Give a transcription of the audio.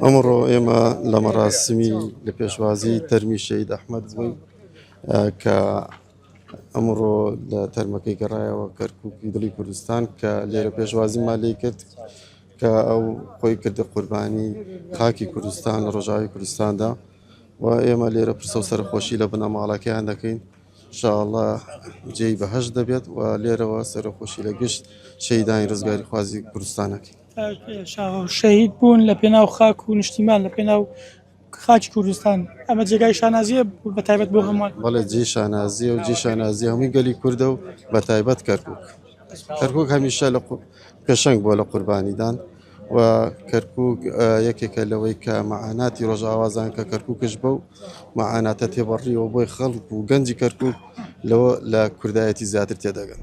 ئەمڕۆ ئێمە لە مەراسمی لە پێشوازی تەرمی شەهید ئەحمەد بووین کە ئەمڕۆ لە تەرمەکەی گەڕایەوە کەرکووکی دڵی کوردستان کە لێرە پێشوازیمان لێ کرد کە ئەو خۆی کردە قوربانی خاکی کوردستان لە ڕۆژاوی کوردستاندا و ئێمە لێرە پرسە و سەرخۆشی لە بنەماڵەکەیان دەکەین شاءاللە جێی بەهەشت دەبێت و لێرەوە سەرخۆشی لە گشت شەهیدانی ڕزگاریخوازی کوردستان دەکەین. شەهید بوون لە پێناو خاک و نیشتیمان لە پێناو خاکی کوردستان ئەمە جێگای شانازیە بە تایبەت بۆ هەمووان. بەڵێ جێی شانازیە و جێی شانازی هەمووی گەلی کوردە و بە تایبەت کەرکوک. کەرکوک هەمیشە لە پێشەنگ بووە لە قوربانیدان و کەرکوک یەکێکە لەوەی کە مەعاناتی ڕۆژئاوازان کە کەرکوکش بەو مەعاناتە تێبەڕیەوە بۆی خەڵک و گەنجی کەرکوک لەوە لە کوردایەتی زیاتر تێدەگەن.